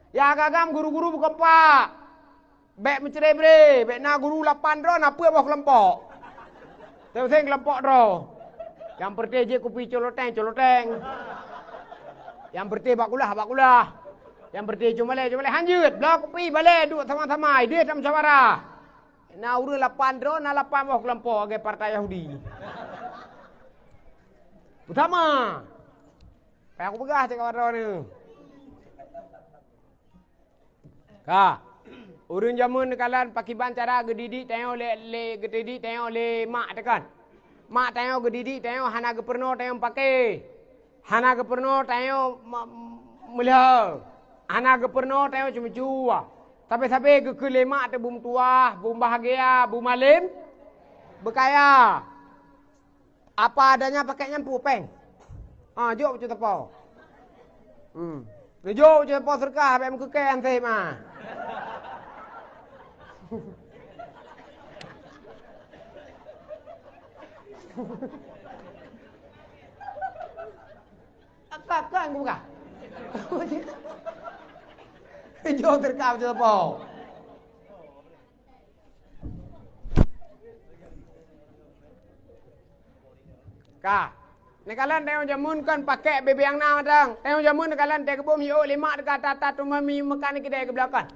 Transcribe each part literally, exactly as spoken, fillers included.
Ya agam guru-guru bukon pak. Bèk meucre-bre, bèk na guru lapan droe na peuet boh keulompok. Teuseng keulompok droe. Nyang peureuté jeuet kupi culoteng-culoteng. Nyang peureuté bak kulah, bak kulah. Nyang peureuté cumalée, cumalée. Hanjeuet, bloe kupi balée duek sama-sama, idéh tam musyawarah. Na ureuëng lapan droe, na lapan boh keulompok lagée partai Yahudi. Beusama. Payah kupeugah cit kawan droeneuh. Ka. Ureuëng jameun neukalon pakiban cara geudidik tanyoe lé, lé geudidik tanyoe lé mak teuh kan. Mak tanyoe geudidik tanyoe hana geupeurunoe tanyoe meupaké. Hana geupeurunoe tanyoe ma-, meulhö. Hana geupeurunoe tanyoe ceumeucue. Sabe-sabe geukheun lé mak teuh beumeutuwah, beumubahgia, beumalem, beukaya. Apa adanya pakai nyampu péng. Ah, jok bacut teupeu. Hmm. Neujok bacut teupeu seudeukah, bèk meukeukai anseb ma. Akak kan buka. Jok seudeukah bacut teupeu. Ka. Neukalon tanyoe jameun kon pakèk bebe nyang na mantong. Tanyoe jameun neukalon teuh geuboh miyueb lé mak teuka ata-ata teuma miyueb makan keudè geubloe kon.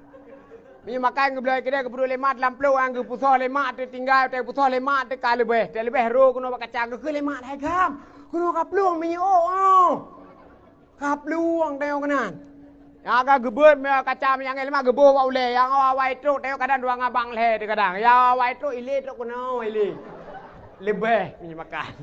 Miyueb makan geubloe keudè geupeuduek lé mak lam plôk nyang geupusoh lé mak teuh tinggai teuh pusoh lé mak teuh ka leubeh. Teuh leubeh ro keunoe bak kaca geukheun lé mak hai gam. Keunoe ka plueng miyueb oh. Ka plueng tanyoe keunan. Nyang ka geubeuet meunyoe kaca meunyoe angén leumah geuboh bak ulèe, nyang awai-awai trok tanyoe kadang dua ngabang lhèe teuh kadang. Nyang awai trok ilé trok keunoe ilé. Leubeh meunyoe makan.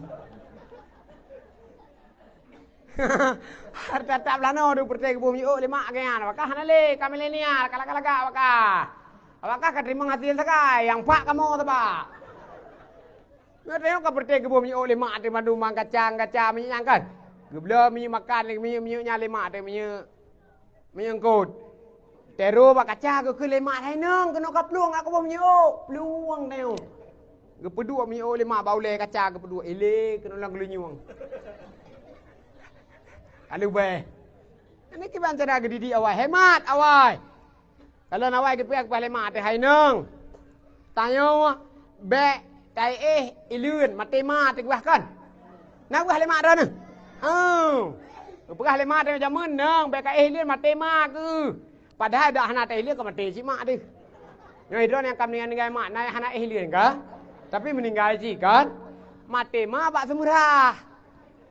Hareuta that beulanoe deuh peureuté geuboh miyueb lé mak geuh nyan. Awakah hana lé ka milenial, ka lagak-lagak awakah. Awakah ka teurimong hasil sagai, nyang pak kamoe sabab. Nyoe tanyoe ka peureuté geuboh miyueb lé mak teuh mandum mangkaca-kaca minyeuk nyan kan. Geubloe minyeuk makan lé minyeuk-minyeuk nyan lé mak teuh minyeuk, minyeuk eungkôt. Teuro bak kaca geukheun lé mak hai nong keunoe ka plueng geuboh miyueb. Plueng tanyoe. Geupeuduek miyueb lé mak bak ulèe kaca geupeuduek ilé keunoe lam geulinyueng. Ka leubeh. Nyan kiban cara geudidik awai. Hemat awai. Kalon awai geupeugah lé mak teuh hai nong. Tanyoe bèk taéh ileuen maté ma teuh geupeugah kon. Na geupeugah lé mak droeneuh. Oh. Geupeugah lé mak teuh jameun nong bèk kaéh ileuen maté ma keuh. Padahai dak hana taéh ileuen ka maté cit mak teuh. Nyoe droeneuh nyang ka meuninggai-ninggai mak na hana éh ileuen ka. Tapi meuninggai cit kan. Maté ma bak seumeurah.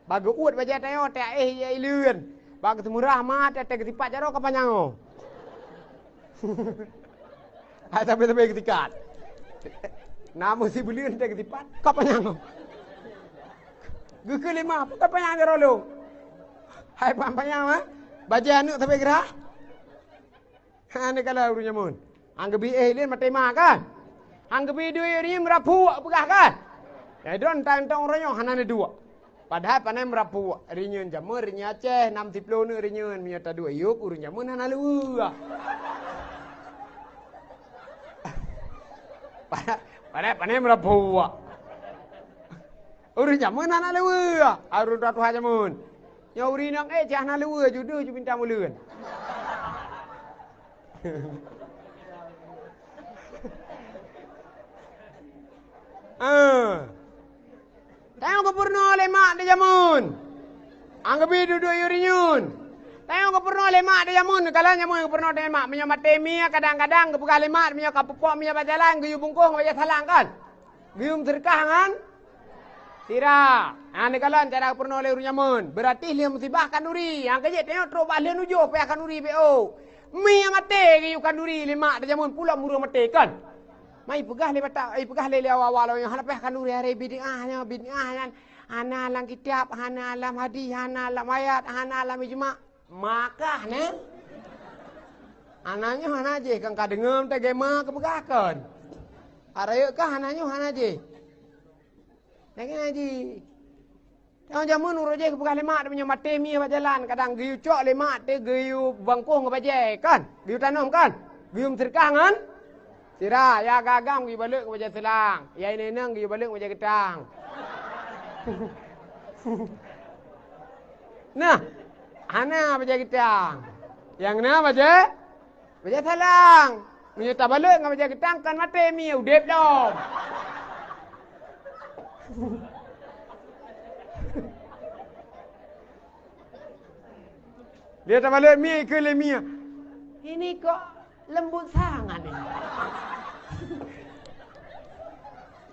Bak geuuet bajèe tanyoe teuéh ileuen. Bak geuseumurah mat teuh geusipat jaroe ka panyang oh. Hai sabe-sabe geusikat. Namun sibuleuen teuh geusipat ka panyang oh. Geukheun lé mak ka panyang jaroe lôn. Hai panyang-panyang eh. Bajèe aneuk sabe geurah. Hana kala ureueng jameun. Hana geubi éh lé maté ma kan? Hana geubi duek rinyueng meurapuk peugah kan? Nyang droe tantong uroe nyoe hana neuduek. Padahai panai meurapuk rinyueng jameun rinyueng Aceh nam siploh neuk rinyueng meunyoe taduek yup ureueng jameun hana leuweue. Padahai panai meurapuk. Ureueng jameun hana leuweue. Ureueng tuha-tuha jameun. Nyoe ureueng inong éh cit hana leuweue judoh ju bintang buleuen. Ah. Tanyoe geupeurunoe lé mak di jameun. Anggeubi dudoe yue rinyueng. Tanyoe geupeurunoe lé mak di jameun, kalon jameun geupeurunoe lé mak. Meunyoe maté mie kadang-kadang geupeugah lé mak meunyoe ka peupuak mie bak jalan geuyue bungkôh ngon bajèe salang kan? Geuyue meuseudeukah ngon sira. Nah, neukalon cara geupeurunoe lé ureueng jameun. Beurati lheueh musibah khanduri. Nyang keujeuet tanyoe trok bak lheueh nujoh payah khanduri B O. Mie maté geuyue khanduri lé mak di jameun pulom ureueng maté kon. Ma ipeugah lé batak, ipeugah lé, lé awak-awak lôn nyoe hana payah khanduri aré bid'ah nyoe, bid'ah nyan hana lam kitab, hana lam hadih, hana lam ayat, hana lam ijma. Makah nyan. Hana nyoe hana jih, kan ka deungoe teuh gema keupeugah kon. Rayeuk kah hana nyoe hana jih. Lagèe nyan jih. Tanyoe jameun uroe jih geupeugah lé mak, meunyoe maté mie bak jalan, kadang geuyue cok lé mak teuh geuyue bungkôh ngon bajèe, kan? Geuyue tanom, kan? Geuyue meuseudeukah ngon sira, ya agam-agam geuyue balek ngon bajèe seulang, ya inong-inong geuyue balek ngon bajèe geutang. Nah, hana bajèe geutang. Nyang na bajèe Bajèe salang. Meunyoe tabalot ngon bajèe geutang kan maté mie udép lom. Dia tabalot mie ke le mie. Ini kok lembut sangat ini.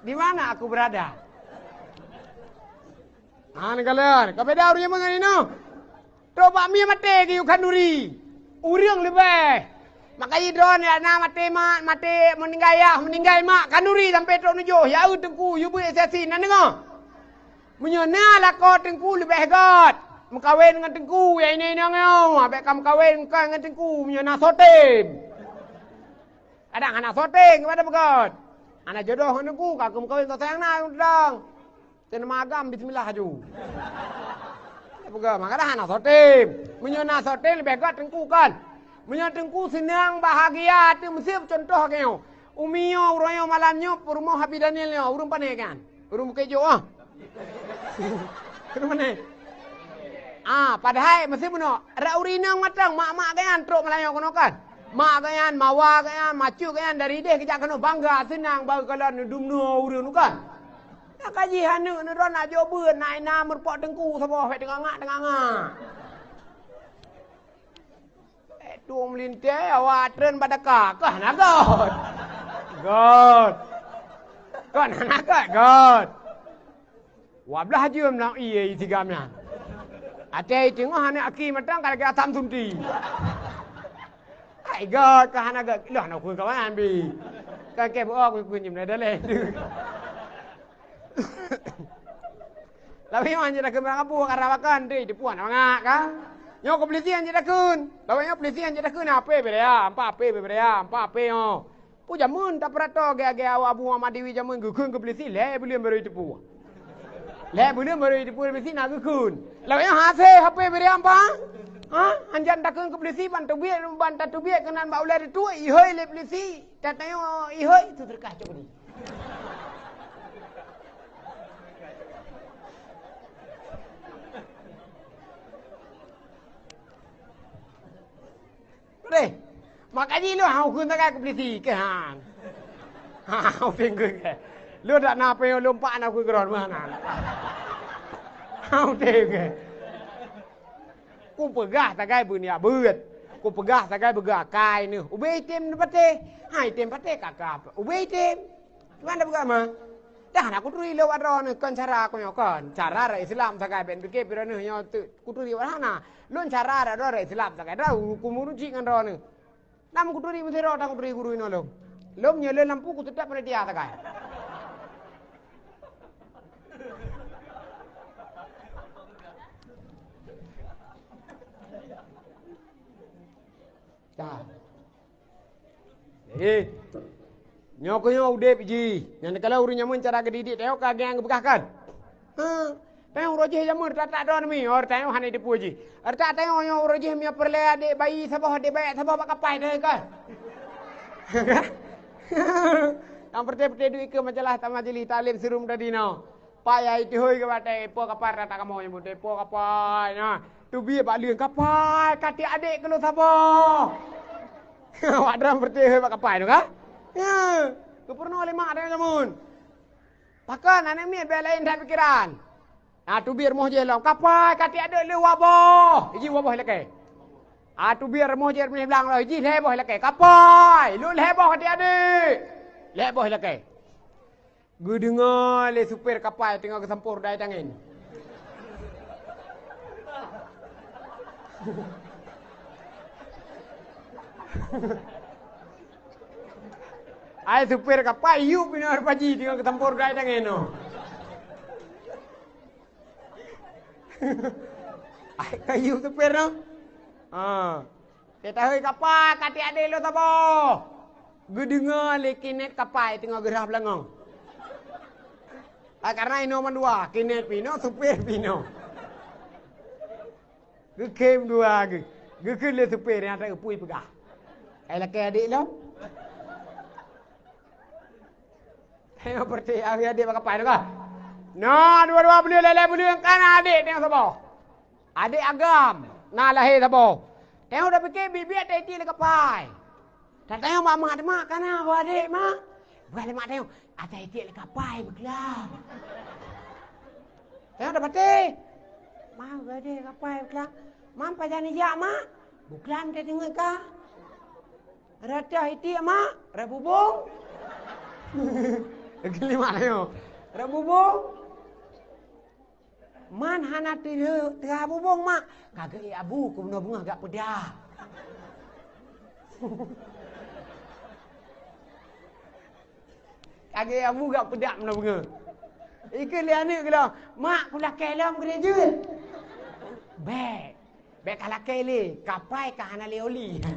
Di mana aku berada? Ah, ni kalian. Ka beda ureueng nyan ngon inoe. Trok bak mie maté geuyue khanduri. Ureueng leubeh. Maka jih droeneuh na maté mak, maté meuninggai yah, meuninggai mak, khanduri sampoe trok neujôh. Ya eu teungku, yue beuet siasat na deungoe. Meunyoe na lakoe teungku leubeh göt, meukawen ngon teungku, ya inong-inong nyoe, abéh ka meukawen kon ngon teungku, meunyoe na soe tem. Kadang hana soe tem, keupada peugöt. Hana jodoh ngon teungku, ka keu meukawen soe sayang na, ureueng. Teuh nama agam, bismillah aju. Peugah, maka dah hana soe tem. Meunyoe na soe tem, leubeh göt teungku kon. Meunyoe teungku seunang, bahagia, teuh meuseub contoh keu nyoe. Umi nyoe, uroe nyoe, malam nyoe, peurumoh Abi Daniel nyoe, ureueng pane kan? Ureueng Bukét Jok, ah. Ureueng pane? Ah, padahai meuseub bunoe, rak ureueng inong mantong, mak-mak geuh nyan trok malam nyoe keunoe kan? Mak geuh nyan, mawa geuh nyan, macut geuh nyan, dari idéh geujak keunoe, bangga, seunang, bak geukalon, dumnoe ureueng kan? Nyang ka jih aneuk neuh droe nak jok beuet, nak ina meurumpok teungku saboh, bék teungangak-teungangak. Eh, tueng meulintèe, awak treun bak daka, kah na göt. Göt. Kah na göt, göt. Dua blaih jeuem lam ié sigam nyan. Até teungoh aneuk aki mantong ka lagèe asam sunti. Hai göt, kah na göt. Lah na kheun kawan bi. Kan kèe beuo kheun-kheun jeuem na daleh. Tapi nyoe hanjeuet takheun barang kabu, ka rabakan deh, dipuan mangat ka. Nyoe keu polisi hanjeuet takheun. Lawan nyoe polisi hanjeuet takheun, "Apé beurea, ampa apé beurea, ampa apé nyoe." Peue jameun tapeurato gaya-gaya awak Abu Muhammad Dewi jameun geukheun keu polisi, lhèe buleuen barô jiteupeue. Lhèe buleuen barô jiteupeue polisi na geukheun. Lawan nyoe hase apé beurea ampa. Ha? Hanjeuet takheun keu polisi ban teubiet, ban tateubiet keunan bak ulèe reutôk, ihôi lé polisi. Tatanyong ihôi, seudeukah cok di. Deh, maka jih lôn hana kheun sagai keu polisi keu han. Ha, udeb keu keu. Lôn dak na peue lôn pak na keu keudroe meunan. Ha, udeb keu. Kupeugah sagai beuniat beuet. Kupeugah sagai beugah akai neuh. Ubé item neupatéh. Hai item patéh kakap. Ubé item. Cuman dak peugah mah. Dah na kuturi lé droeneuh kon cara ku nyoe kon. Cara ureueng Islam sagai ben pike pih droeneuh nyoe tu kuturi hana. Lôn cara droeneuh ureueng Islam sagai dah huköm ureueng cit ngon droeneuh. Nam kuturi meusidroe tan kuturi guru inoe lôn. Lôn nyoe lôn lampu kuteutap panitia sagai. Dah. Jadi, nyoe keuh nyoe udeb jih. Nyang teukalon ureueng jameun cara geudidik tanyoe ka geupeugah kan? Ha, tanyoe uroe jih jameun retak-retak droe nami, oh, tanyoe hana jiteupeue jih. Retak tanyoe nyoe uroe jih meunyoe peureulèe adek bayi saboh, adek bayak saboh bak kapai tanyoe kan? Nyang peureté-peureté duek ikeue majalah ta majelis taklim sirum tadi nyoe. Pai ai tihôi keu batèe, ipo kapai rata kamoe nyang beude, ipo kapai na. Teubiet bak leuen, "Kapai, ka tiek adek keu lôn saboh." Awak dram beureuti bak kapai tu ka? Ya. Geupeurunoe lé mak dan jameun. Pakon aneuk miet bèk laén that pikeran. Na teubiet rumoh jih lom, "Kapai, ka tiek adek lôn dua boh." Iji dua boh lakèe. Ah, teubiet rumoh jih rumoh blang lom, iji lhèe boh lakèe. "Kapai, lôn lhèe boh ka tiek adek." Lhèe boh lakèe. Geudeungoe lé supir kapai teungoh geusampôh rudai tangen. Ai supir kapai yub inoe rupaji teungoh geusampôh rudai tangen nyoe. Ai ka yub supir nyoe. Ha. Teuh tahôi kapai ka tiek adek lôn saboh. Geudeungoe lé kinét kapai teungoh geurhah beulangong. Ah, karena inoe mandua, kinét pih inoe, supir pih inoe. Geukheun dua geuh. Geukheun lé supir nyang ata geupui peugah, "Ai lakèe adek lôn." Tanyoe peureté adek bak kapai tu kah? Na dua-dua buleuen, lhèe-lhèe buleuen ka na adek tanyoe saboh. Adek agam na lahé saboh. Tanyoe tapike biet-biet taiti lé kapai. Tatanyong bak mak, "Mak, kana boh adék, Mak?" Bukan lé mak tanyong, "Atai tiek lé kapai beuklam." Tanyong dah patéh. "Mak, boh adék kapai beuklam." "Mak, pajan ijak, Mak?" "Beuklam teuh teungeut ka." "Rata itiek, Mak?" "Rat bubong." Geuli mak tanyong, "Rat bubong?" "Man hana teuha, teuha bubong, Mak." "Ka geuék abu keu bunoe beungoh gak peudak." Ka geuék abu gak peudak bunoe beungoh. Ikeue lé aneuk geulong, "Mak, kulakée lom geurejeuet." "Bék." "Bék kalakée lé, kapai ka hana lé oli." Ha,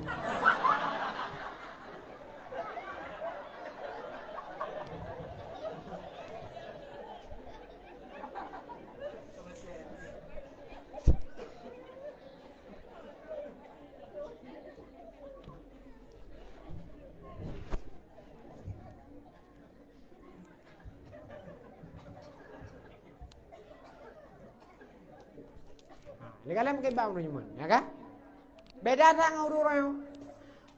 lé galak meukeubah ureueng nyoe, ya kan? Beda that ngon ureueng-ureueng nyoe.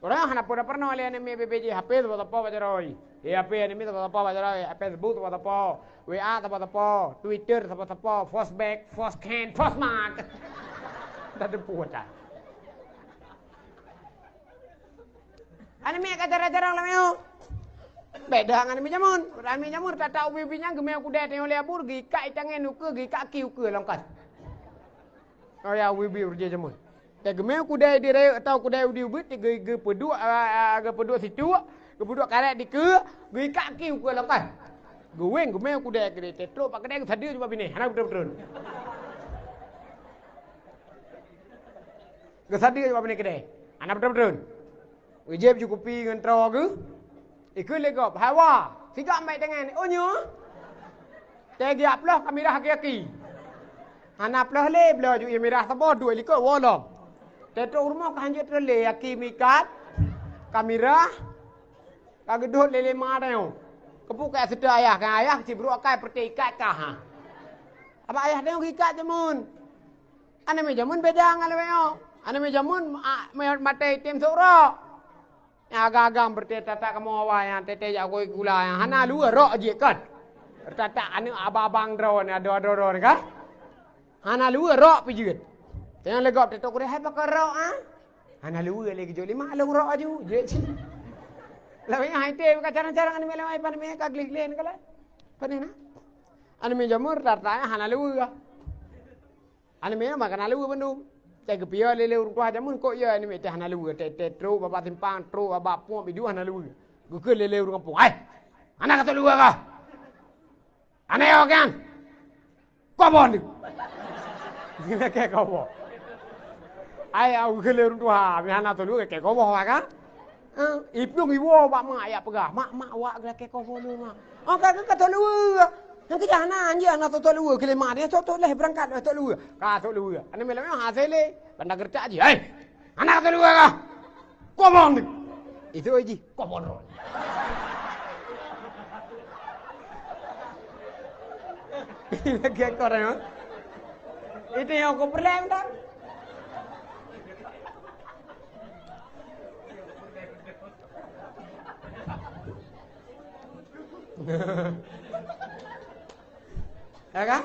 Ureueng nyoe hana pernah, pernah lé aneuk miet B B J, H P saboh sapo bak jaroe. Di H P aneuk miet saboh sapo bak jaroe, H P Facebook saboh sapo, W A saboh sapo, Twitter saboh sapo, Fosbek, Fosken, Fosmark. Dah depu dah. Aneuk miet ka jarang-jarang lam nyoe. Beda ngon aneuk miet jameun. Aneuk miet jameun tatak ubit-ubit nyan geumé u keudè tanyoe lé abur, geuikat itangen ukeue, geuikat ki ukeue longkot. Oh ya, ubit-ubit ureueng jameun. Teuh geumé u keudè di rayeuk atau keudè di ubit, geu-, geupeuduek, a, a, geupeuduek situek, geupeuduek karet dikeue, geuikat ki ukeue longkot. Geuwéng geumé u keudè, keudè, teutrok bak keudè geusadeue jubah binéh, hana beutreun-treun. Geusadeue bak binéh keudè. Hana beutreun-treun. Geujép ju kupi ngon troe geuh. Ikeue lé gob, "Hai wa, sigak mèk tangen." "Oh nyoe?" Teuh geujak ploh ka mirah aki-aki. Hana ploh lé, bloe ju ie mirah saboh, duek likot woe lom. Teutrok u rumoh ka hanjeuet treun lé, aki meuikat, ka mirah, ka geudhôt lé lé ma tanyoe. Keupeue ka seutôt ayah, kan ayah sibrok akai peureté ikat kah, ha. Abah ayah tanyoe geuikat jameun. Aneuk miet jameun beda ngon lawét nyoe. Aneuk miet jameun, a, ma-, maté item sôk rok. Nyang agam-agam beureuté tatak kamoe awai nyang teuntèe jak kôi gula nyang hana luweue rok jih kan. Tatak aneuk abang-abang droe nyoe, adoe-adoe droe nyoe kan. Hana luweue rok pih jeuet. Nyang lé gob teutok kureueng, "Hai pakon rok, ah?" Hana luweue lé geujok lima lôn rok aju, jeuet cit. Lawét nyoe hai teuh ka carang-carang aneuk miet lawét, aneuk miet ka gleh-gleh nyoe ka lheueh. Pane na? Aneuk miet jameun tatak hana luweue. Aneuk miet mah ka na luweue bandum. Teuh geupiôh lé, lé ureueng tuha jameun kok ya aneuk miet teuh hana luweue. Teuh, teuh trok bak simpang, trok bak pueng bidu hana luweue. Geukheun lé, lé ureueng gampông, "Hai! Hana ka sôk luweue kah? Hana yo kan? Koh boh neuk." Lakèe koh boh. Ai, au geukheun lé ureueng tuha, meuhana sôk luweue lakèe koh boh kan? Eh, iplueng iwoe bak mak jak peugah, "Mak, mak, wak geulakèe koh boh lôn, mak." "Oh, ka, ka, ka sôk luweue." Nyang keujah na, anjeue na sôk, sôk luweue, keu lé mak, dia sôk, sôk leh beurangkat, sôk luweue. Ka sôk luweue. Aneuk miet lawét nyoe hase lé, banda geureutak jih. "Hei! Hana ka sôk luweue kah? Koh boh neuk." Itu jih, koh boh droe. Lagèe koh droe. Itu nyang ku peureulèe mantong. Ya kan?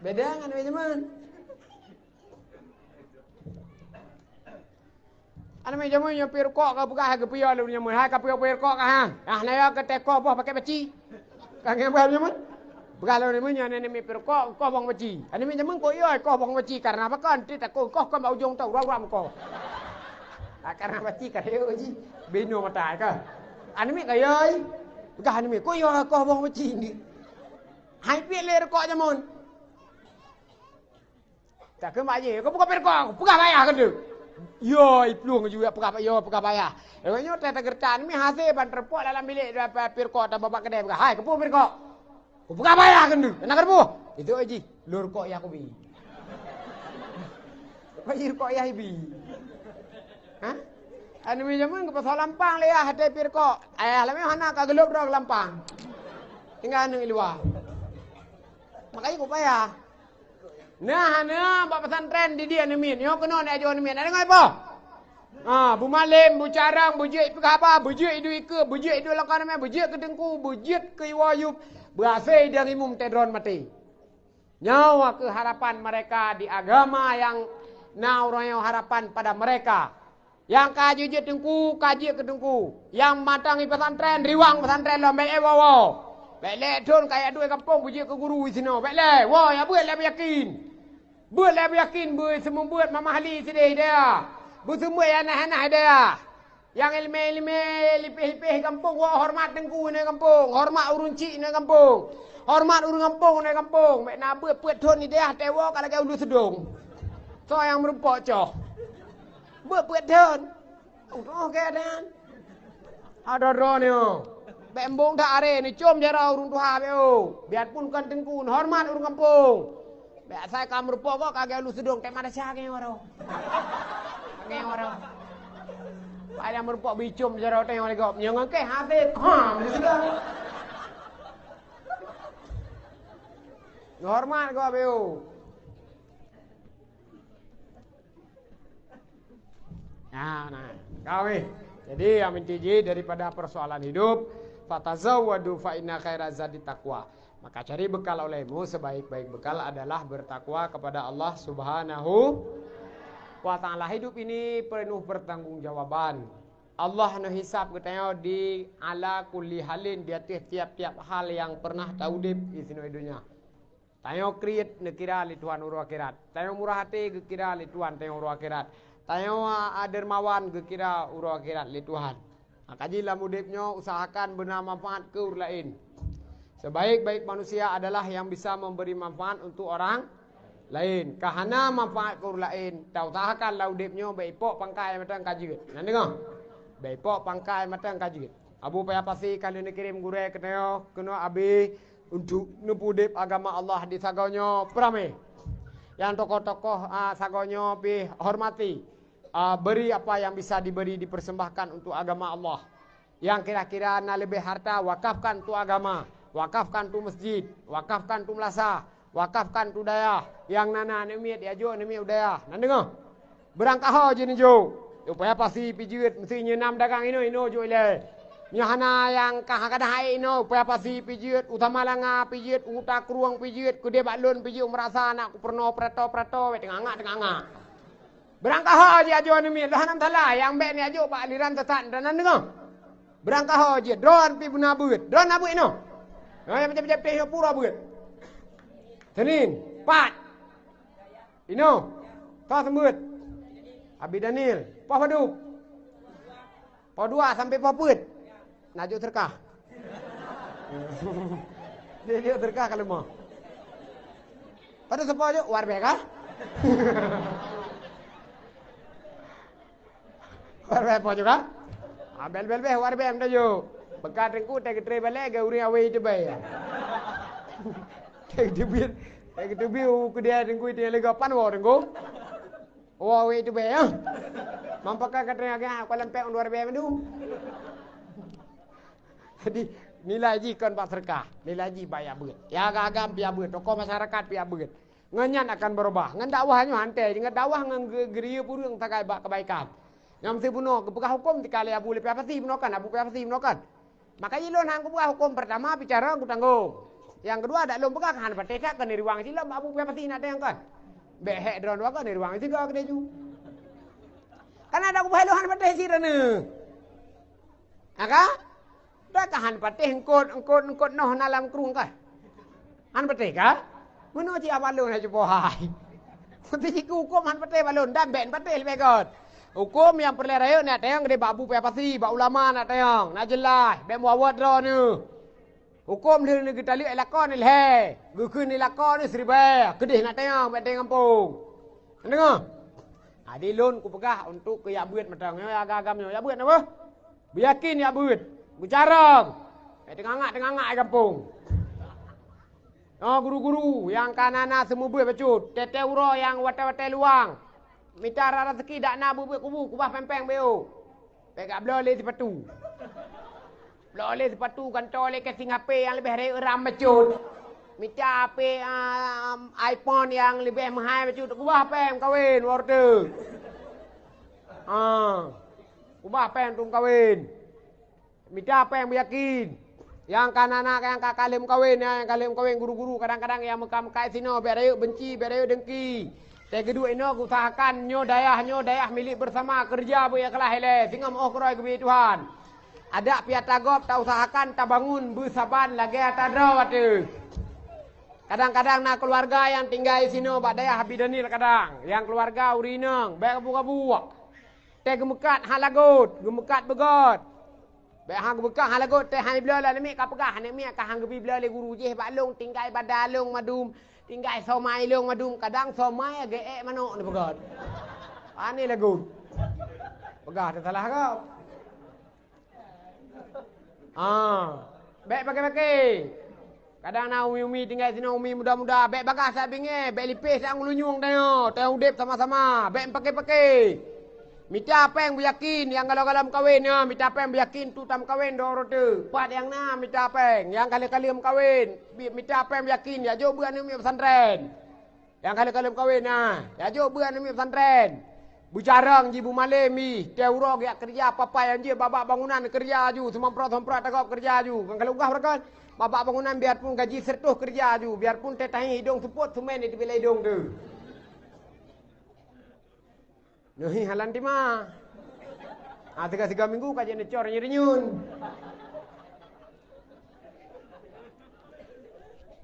Beda ngon aneuk miet jameun. Aneuk miet jameun nyoe pih rukok ka peugah geupiôh lé ureueng jameun. "Hai ka piôh-piôh rukok kah, ha? Ah, na ya keu teuh koh boh pakèt baci." Ka ngieng bah jameun. Peugah lé ureueng jameun nyoe aneuk miet pih rukok, koh boh baci. Aneuk miet jameun kok yo koh boh baci, karena apa kon? Ti takot koh kon bak ujong tau, uram-uram koh. Ah, karena baci ka yo jih. Binoe mata ka. Aneuk miet ka yo. Peugah aneuk miet, "Kok yo koh boh baci ni?" Hai piet lé rukok jameun. Takheun bak jih, "Kau buka pirkok, peugah bak ayah keuneuk." Yo, iplueng ju peugah bak, yo, peugah bak ayah. Lagèe nyoe teuh tageureutak, mi hase ban teureumpok dalam bilék, dua pa-, pirkok tabak bak keudè peugah, "Hai, keupeue pirkok?" "Kau peugah bak ayah keuneuk, hana keupeue." Itu jih, lôn rukok yah kubi. Bak jih rukok yah ibi. Ha? Aneuk miet jameun geupasoe lampang lé yah até pirkok. Ayah lom hana ka geulop droe lampang. Tinggai aneuk i luwa. Makajih ku payah. Nah, nah, bak pesantren didik aneuk miet. Nyoe keunoe neuajoe aneuk miet. Aneuk miet po? Ha, beumalém, beucarông, beujeuet peugah haba, beujeuet iduek ikeue, beujeuet iduek lam kawan ramé, beujeuet keu teungku, beujeuet keu iwoe yup, beuhasé idong imum teudron maté. Nyoe keuh harapan mereka di agama nyang na uroe nyoe harapan pada mereka. Nyang ka jeuet teungku, ka jeuet keu teungku. Nyang mantong i pesantren, riwang pesantren lom, bèk lé woe-woe. Bèk lé thon ka jak duek gampông beujeuet keu guru disinoe. Bèk lé, woe, jak beuet lé beuyakin. Beuet lé beuyakin, beuseumeubeuet Mamah Ali sideh hidayah. Beuseumeubeuet nyang hana-hana hidayah. Nyang ileumèe-ileumèe lipéh-lipéh gampông, woe horeumat teungku ngon gampông, horeumat ureueng chik ngon gampông, horeumat ureueng gampông ngon gampông. Bèk na beuet peuet thon hidayah, teuwoe ka lagèe uleue seudong. Soe nyang meurumpok coh. Beuet peuet thon. Uroe keuadaan. Ada droeneuh. Bèk embong that aré, neucom jaroe ureueng tuha bèk, oh. Biarpun kon teungku, neuhoreumat ureueng gampông. Bèk asai ka meurumpok gob ka lagèe uleue seudong, teumat desya lagèe nyoe baroe. Lagèe nyoe baroe. Pajan meurumpok bicom jaroe teuh lagèe gob. Nyoe ngon kèe hasé. Ha, meusiga. Neuhoreumat gob bèk, oh. Nah, nah, kawin. Jadi, yang inti jih daripada persoalan hidup, "Fatazawwadu fa inna khaira zadi taqwa." Maka cari bekal olehmu, sebaik-baik bekal adalah bertakwa kepada Allah Subhanahu wa Ta'ala. Hidup ini penuh pertanggungjawaban. Allah neuhisab geutanyoe di ala kulli halin, di ateueh tiap-tiap hal nyang pernah taudeb di sinoe donya. Tanyoe kriet neukira lé Tuhan uroe akhirat. Tanyoe murah até geukira lé Tuhan tanyoe uroe akhirat. Tanyoe, a, dermawan geukira uroe akhirat lé Tuhan. Maka jih lam udeb nyoe usahakan beuna manfaat keu ureueng laén. Sebaik-baik manusia adalah yang bisa memberi manfaat untuk orang lain. Ka hana manfaat keu ureueng laén, tausahakan lam udeb nyoe bèk ipok pangkai mantong ka jeuet. Na deungoe? Bèk ipok pangkai mantong ka jeuet. Abu Paya Pasi ka lheueh neukirém gurèe keunoe, keunoe abéh untuk neupeudeb agama Allah di sagoe nyoe peuramé. Nyang tokoh-tokoh, a, sagoe nyoe pih hormati. A, beri apa yang bisa diberi, dipersembahkan untuk agama Allah. Nyang kira-kira na leubeh harta, wakafkan untuk agama, wakafkan untuk masjid, wakafkan untuk meulasah, wakafkan untuk dayah. Nyang na, na aneuk miet, jijok aneuk miet u dayah. Na deungoe? Beurangkaho jih neujok. Upaya pasi pih jeuet, meusti nyoe nam dagang inoe, inoe jok ilèe. Nyoe hana nyang ka, ka deuh hai inoe, upaya pasi pih jeuet, u Samalanga pih jeuet, u Takrueng pih jeuet, keudeh bak lôn pih jeuet, meurasa aneuk ku peurunoe peurato-peurato, bèk teungangak-teungangak. Beurangkaho jih ajoe aneuk miet, lôn hana meusalah, nyang bèk neujok bak aliran sesat, na deungoe? Beurangkaho jih, droen pih beuna beuet, droen na beuet inoe. Nyoe nyang peucah-peucah pih nyoe pura beuet. Seunin, pat. Inoe, ka seumeubeuet. Abi Daniel, poh padub? Poh dua sampai poh peuet. Na jok seudeukah. Jok seudeukah ka leumoh. Padub sapo jok? Warbèe kah? Warbèe po jok kah? Ah, bèe-bèe, warbèe meutajok. Beukah teungku, teugeutreun balèe, geu ureueng awai teubai. Teugeuteubiet, teugeuteubiet u keudè teungku, itu yang lega pan woe teungku. Woe, woe itu bèe, ya. Mampaka ka teungoh geuh, ka leumpèe u luwa bèe mandum. Jadi, nilai jih kon bak seudeukah, nilai jih bak jak beuet. Ya, agam-agam pih jak beuet, tokoh masyarakat pih jak beuet. Ngon nyan akan beurubah. Ngon dakwah nyoe hantei, ngon dakwah ngon ge-, geuriyeue ureueng sagai bak keubaikan. Nyang meusti bunoe geupeugah huköm tika lé Abu Paya Pasi bunoe kan, Abu Paya Pasi bunoe kan. Maka jih lôn han kupeugah huköm, peurtama bicara kutanggong. Nyang keudua dak lôn peugah hana patéh that keuneuk riwang silom Abu Paya Pasi nak teuh kan. Bèk hék droeneuh keuneuk riwang sigoe keudeh ju. Kan dak kupeugah lôn hana patéh cit droeneuh. Ha ka? Dak ka hana patéh eungkôt, eungkôt, eungkôt noh na lam krueng kah? Hana patéh ka? Meunoe cit abah lôn hai cupo hai. Meusti jih keu huköm hana patéh bak lôn, dan bèk patéh leubeh göt. Huköm nyang peureulèe rayeuk nak tanyong keudeh bak Abu Paya Pasi, bak ulama nak tanyong, nak jeulaih, bèk meuawot droeneuh. Huköm lheueh neugeutaleuek lakoe neuh lhèe, geukheun lakoe neuh siribèe, keudeh nak tanyong, bèk tanyong gampông. Deungö? Jadi lôn kupeugah untuk keu jak beuet mantong, nyoe agam-agam nyoe, jak beuet na beuh? Beuyakin jak beuet, beucarông. Bèk teungangak-teungangak di gampông. Oh, guru-guru nyang ka na-na seumeubeuet bacut, teuh-teuh uroe nyang watèe-watèe luwang. Mita raseuki dak na beuet-beuet kubu, kubah péng-péng beu. Bèk gabloe lé sipatu. Bloe lé sipatu, gantoe lé casing H P nyang leubeh rayeuk ram bacut. Mita H P, ah, iPhone nyang leubeh meuhai bacut, kubah péng kawen, worte. Ah, Bah péng tu meukawen. Mita péng beuyakin. Nyang ka na-, na-, nyang ka, ka lheueh meukawen, nyang ka lheueh meukawen guru-guru, kadang-kadang nyang meuka-meuka sinoe, bék rayeuk benci, bék rayeuk dengki. Teuh geuduek inoe geuusahakan nyoe dayah, nyoe dayah milék beusama, keureuja beu ikhlas ilée, singoh meu'oh keurôi geubri Tuhan. Adak piata gob tausahakan tabangun beusaban lagée ata droe ateueh. Kadang-kadang na keuluwarga nyang tinggai sinoe bak dayah Abi Daniel kadang, nyang keuluwarga ureueng inong, bék gabuek-gabuek. Teuh geumeukat hana lagot, geumeukat beugöt. Bék hana geumeukat hana lagot, teuh hana bloe lé aneuk miet ka peugah, aneuk miet ka hana geubri bloe lé guru jih bak lôn, tinggai bada lôn madum, tinggai somai lôn madum, kadang somai geuék manok neupeugöt. Pane lagot. Peugah teusalah gob. Ah, bék paké-paké. Kadang na umi-umi tinggai sinoe, umi muda-muda, bék bagaih sa bingée, bék lipéh sa ngeulunyueng tanyoe, tanyoe udeb sama-sama, bék paké-paké. Mita péng beuyakin, nyang galak-galak meukawen nyoe, mita péng beuyakin tu tameukawen dua uroe teuk. Pat nyang na mita péng, nyang ka lheueh-ka lheueh meukawen, bi-, mita péng beuyakin, jak jok beuet aneuk miet pesantren. Nyang ka lheueh-ka lheueh meukawen, na, jak jok beuet aneuk miet pesantren. Beucarông jih beumalém jih, teuh uroe geujak keureuja, papa nyang jeuet bak-bak bangunan keureuja laju, seumamprot-seumamprot tagob keureuja laju. Ngon ka lheueh peugah beureukan, bak-bak bangunan biarpun gaji seureutoh keureuja laju, biarpun teuh tahi idong seupôt seumén di teubiet lam idong teuh. Neuhi halan tima. Ah, tiga-tiga minggu ka jeuet neucor renyun-renyun.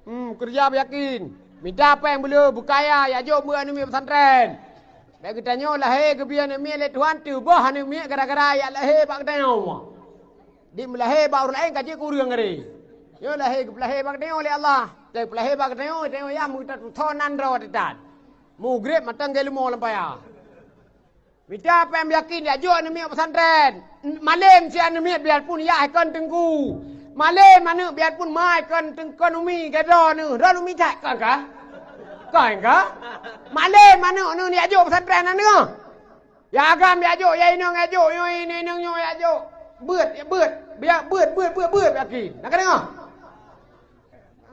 Hmm, keureuja beuyakin. Mita péng beuleu, beukaya, jak jok beuet aneuk miet pesantren. Bék geutanyoe lahé geubri aneuk miet lé Tuhan, teuboh aneuk miet gara-gara jak lahé bak geutanyoe. Di meulahé bak ureueng laén ka jeuet keu ureueng geude. Nyoe lahé geupeulahé bak geutanyoe lé Allah. Teupeulahé bak geutanyoe, geutanyoe yah meutatusoe nan droe teutan. Mugreb mantong geuleumô lam paya. Mita péng beuyakin jak jok aneuk miet pesantren. Malém si aneuk miet biarpun yah kon teungku. Malém aneuk biarpun ma kon teung-, kon umi gadroe neuh. Droeneuh umi that kon ka? Kon ka? Malém aneuk neuh jak jok pesantren aneuk. Ya agam jak jok, ya inong jak jok, ya inong, inong nyoe jak jok. Beuet, beuet. Biar beuet, beuet, beuet, beuet yakin. Na ka deungoe?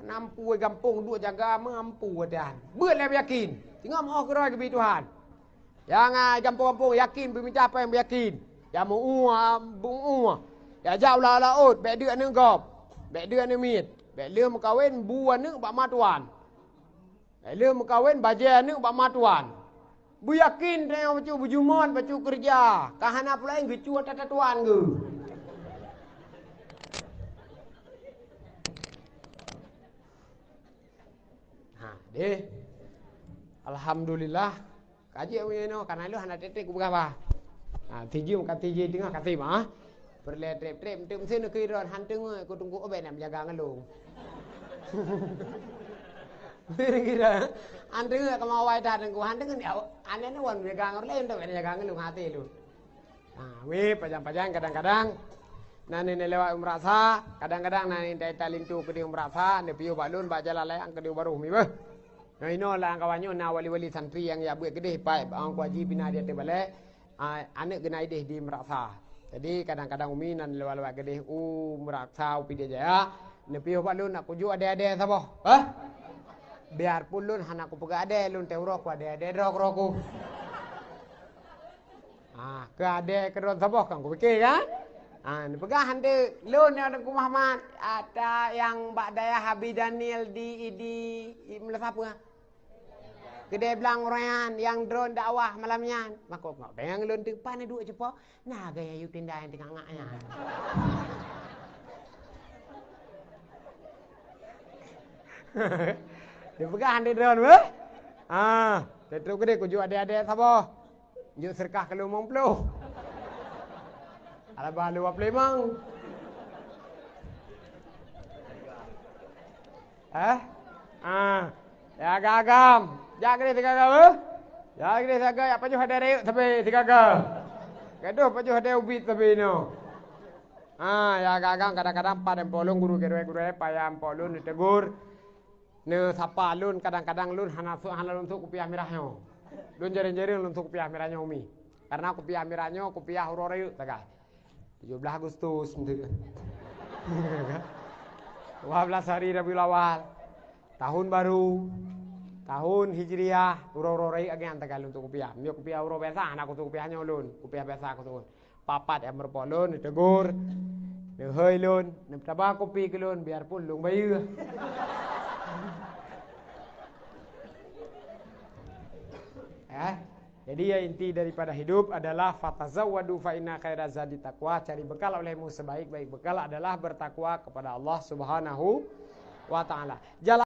Nampu gampông duek jaga mampu dan. Beuet lé beuyakin. Singoh meu'oh keurôi geubri Tuhan. Nyang, ah, gampông-gampông yakin beumita péng beuyakin. Ya meu-ue, ah, meu-ue. Ya jak u laôt-laôt, bék deuk aneuk gob. Bék deuk aneuk miet. Bék lheueh meukawen bu aneuk bak ma tuan. Bék lheueh meukawen bajée aneuk bak ma tuan. Beuyakin tanyoe bacut beujumôt, bacut keureuja. Ka hana peue laén geucue ata tuan geuh. Ha, deh. Alhamdulillah. Ka jeuet meunyoe inoe, kana lôn hana treb-treb kupeugah bah. Ha, tijeuem ka tijeuem teungoh ka simah. Peureulée treb-treb, meunteuk meusén keu droe, han teungoh ku teungku ubé na meujaga ngon lôn. Kira, han teungoh ka mawai that teungku, han teungoh ni, aneuk nyoe wan meujaga ngon lôn, tapi jaga ngon lôn hati lôn. Ha, wéh, pajan-pajan kadang-kadang na neulewat u Meuraksa, kadang-kadang na neulewat linto keudeh u Meuraksa, neupiôh bak lôn bak jalan layang keudeh u Barôh mi beuh. Nyoe inoe lam kawan nyoe na wali-wali santri nyang jak beuet keudeh, pai bak Ong Kuaji pih na di ateueh balée, a, aneuk geuh na ideh di Meuraksa. Jadi kadang-kadang umi na neulewat-lewat keudeh u Meuraksa, u Pidie Jaya, neupiôh bak lôn nak kujok adé-adé saboh. Hah? Biarpun lôn hana kupeugah adé, lôn teuh uroe ku adé-adé droe keudroe ku. Ah, keu adé keudroe saboh kan kupike kan? Ah, neupeugah han teuk, lôn nyang Teungku Muhammad, ata nyang bak dayah Abi Daniel di, di, di, meuleusapeue? Keudè Blang Rayyan nyang droen dakwah malam nyan. Mako, mako, dayang lôn teumpat neuduek cupo, na gaya yue tinda nyang teungangak nyan. Neupeugah han teuk droen, weh? Ah, teutrok keudeh kujok adé-adé saboh. Jok seudeukah keu lôn limong ploh. Alaba lôn dua ploh limong. Eh? Ah. Ya agam-agam. Jak keudeh sigaga, eh? Jak keudeh sigaga, jak pajoh adé rayek sabe sigaga. Gadoh pajoh adé ubit sabe inoe. Ah, ya agam-agam kadang-kadang pat ampok lôn guru gurée-gurée, payah ampok lôn neutegur. Neusapa lôn, kadang-kadang lôn hana sôk, hana lôn sôk kupiah mirah nyoe. Lôn jareueng-jareueng lôn sôk kupiah mirah nyoe umi. Karena kupiah mirah nyoe kupiah uroe rayeuk sagai. Tujoh blaih Agustus, dua belas hari Rabiul Awal, tahun baru, tahun Hijriah, uroe-uroe rayeuk agian sagai lôn sôk kupiah. Meunyoe kupiah uroe biasa, hana kusôk kupiah nyoe lôn, kupiah biasa kusôk. Papat nyang meurumpok lôn, neutegur, neuhôi lôn, neutaba kupi keu lôn, biarpun lôn bayeue. Eh? Jadi, ya, inti daripada hidup adalah fatazawwadu fa inna khaira zadi taqwa. Cari bekal olehmu, sebaik-baik bekal adalah bertakwa kepada Allah Subhanahu wa Ta'ala. Jalan